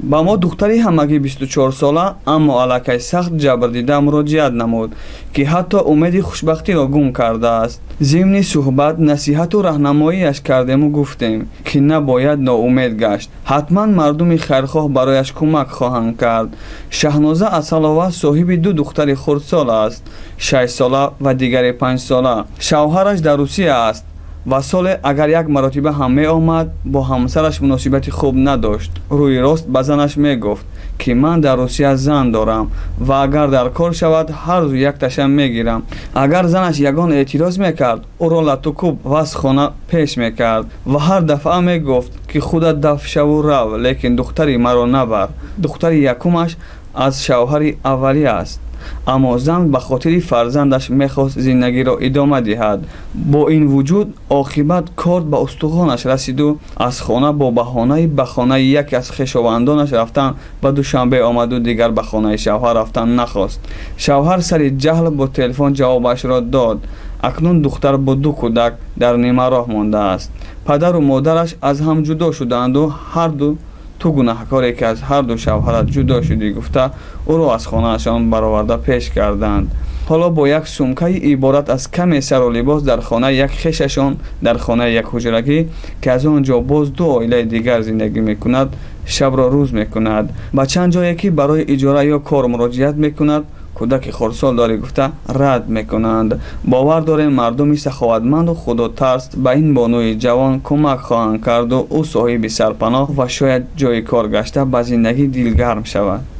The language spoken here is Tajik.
Ба мо духтари ҳамагӣ 24 сола, аммо аллакай сахт ҷабрдида муроҷиат намуд, ки ҳатто умеди хушбахтиро гум кардааст. Зимни суҳбат насиҳату раҳнамоиаш кардему гуфтем, ки набояд ноумед гашт, ҳатман мардуми хайрхоҳ барояш кӯмак хоҳанд кард. Шаҳноза Асалова соҳиби ду духтари хурдсол аст, 6-сола ва дигаре 5-сола. Шавҳараш дар Русия аст ва соле агар як маротиба ҳам меомад. Бо ҳамсараш муносибати хуб надошт. Рӯи рост ба занаш мегуфт, ки ман дар Русия зан дорам ва агар дар кор шавад, ҳарду якташа мегирам. Агар занаш ягон эътироз мекард, ӯро латукӯб ва аз хона пеш мекард ва ҳар дафъа мегуфт, ки худат даф шаву рав, лекин духтари маро набар. Духтари якумаш аз шавҳари аввалӣ аст, аммо зан ба хотири фарзандаш мехост зиндагиро идома диҳад. Бо ин вуҷуд оқибат корд ба устухонаш расиду аз хона бо баҳонаи ба хонаи яке аз хешовандонаш рафтан ба Душанбе омаду дигар ба хонаи шавҳар рафтан нахост. Шавҳар сари ҷаҳл бо телефон ҷавобашро дод. Акнун духтар бо ду кӯдак дар нимароҳ мондааст. Падару модараш аз ҳам ҷудо шудаанду ҳарду ту гунаҳкоре, ки аз ҳарду шавҳарат ҷудо шудӣ, гуфта, ӯро аз хонаашон бароварда пеш карданд. Ҳоло бо як сумкаи иборат аз каме сару либос дар хонаи як хешашон, дар хонаи якҳуҷрагӣ, ки аз он ҷо боз ду оилаи дигар зиндагӣ мекунад, шабро рӯз мекунад. Ба чанд ҷое ки барои иҷора ё кор муроҷиат мекунад, кӯдаки хурдсол дорӣ гуфта, рад мекунанд. Бовар дорем, мардуми саховатманду худотарс ба ин бонуи ҷавон кӯмак хоҳанд карду ӯ соҳиби сарпаноҳ ва шояд ҷои кор гашта, ба зиндагӣ дилгарм шавад.